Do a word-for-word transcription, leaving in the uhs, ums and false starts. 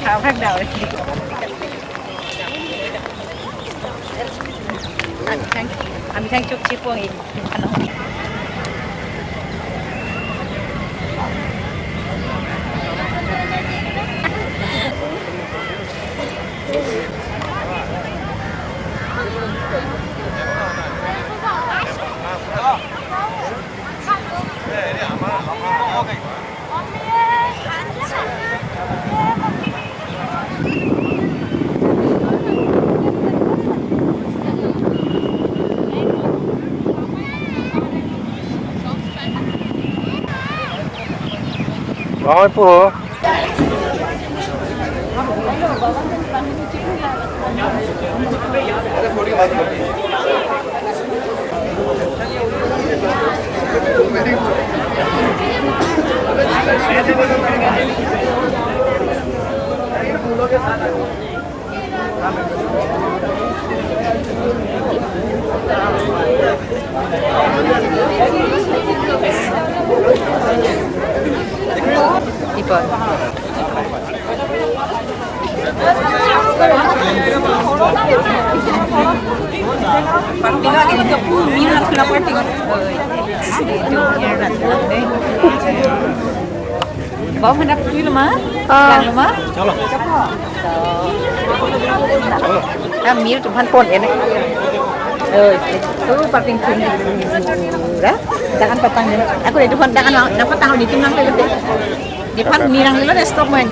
Habak daw. Ami thang, ami thang chukche pon ik. Oi po. Ipon. Bom hendak pergi rumah? Ah. Rumah? Chalo. Ah, mir tuhan pon ini. Oh, itu parking sini. Dah, jangan petang dulu. Aku dari tuhan jangan, nak petang di tuhan nanti. Di pan mirang dulu deh, stop main.